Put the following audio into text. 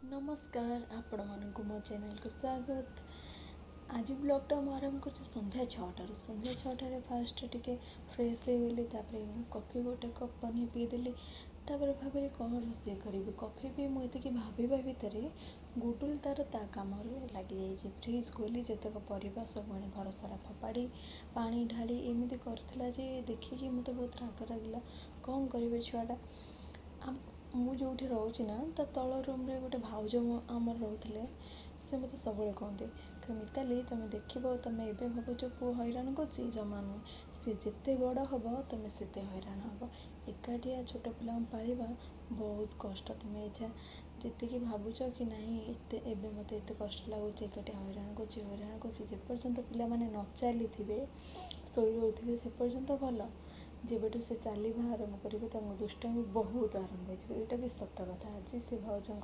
ନମସ୍କାର, ଆପଣମାନଙ୍କୁ ମୋ ଚ୍ୟାନେଲକୁ ସ୍ୱାଗତ। ଆଜି ବ୍ଲଗ୍ଟା ମୁଁ ଆରମ୍ଭ କରୁଛି ସନ୍ଧ୍ୟା 6ଟାରୁ। ସନ୍ଧ୍ୟା 6ଟାରେ ଫାଷ୍ଟ ଟିକେ ଫ୍ରେଶ୍ ହେଇଗଲି, ତାପରେ କଫି ଗୋଟେ କପ୍ ବନେଇ ପିଇଦେଲି। ତାପରେ ଭାବିଲି କ'ଣ ରୋଷେଇ କରିବି। କଫି ବି ମୁଁ ଏତିକି ଭାବିବା ଭିତରେ ଗୁଡୁଲ ତାର ତା କାମରେ ଲାଗିଯାଇଛି। ଫ୍ରିଜ୍ ଖୋଲି ଯେତେକ ପରିବା ସବୁ ଆଣି ଘର ସାରା ଫୋପାଡ଼ି, ପାଣି ଢାଳି ଏମିତି କରୁଥିଲା ଯେ ଦେଖିକି ମୋତେ ବହୁତ ରାଗ ଲାଗିଲା। କ'ଣ କରିବେ ଛୁଆଟା? ମୁଁ ଯେଉଁଠି ରହୁଛି ନା, ତା ତଳ ରୁମ୍ରେ ଗୋଟେ ଭାଉଜ ଆମର ରହୁଥିଲେ। ସେ ମୋତେ ସବୁବେଳେ କୁହନ୍ତି କି, ମିତାଲି, ତୁମେ ଦେଖିବ, ତୁମେ ଏବେ ଭାବୁଛ ପୁଅ ହଇରାଣ କରୁଛି, ଜମା ନୁହେଁ। ସେ ଯେତେ ବଡ଼ ହେବ ତୁମେ ସେତେ ହଇରାଣ ହେବ। ଏକାଟିଆ ଛୋଟ ପିଲାଙ୍କୁ ପାଳିବା ବହୁତ କଷ୍ଟ। ତୁମେ ଏଇଟା ଯେତିକି ଭାବୁଛ କି ନାହିଁ, ଏତେ ଏବେ ମୋତେ ଏତେ କଷ୍ଟ ଲାଗୁଛି, ଏକାଟିଆ ହଇରାଣ କରୁଛି, ହଇରାଣ କରୁଛି। ଯେପର୍ଯ୍ୟନ୍ତ ପିଲାମାନେ ନ ଚାଲିଥିବେ, ଶୋଇ ରହୁଥିବେ, ସେ ପର୍ଯ୍ୟନ୍ତ ଭଲ। ଯେବେଠୁ ସେ ଚାଲିବା ଆରମ୍ଭ କରିବେ, ତାଙ୍କ ଦୁଷ୍ଟାମି ବହୁତ ଆରମ୍ଭ ହେଇଯିବ। ଏଇଟା ବି ସତ କଥା। ଆଜି ସେ ଭାଉଜଙ୍କ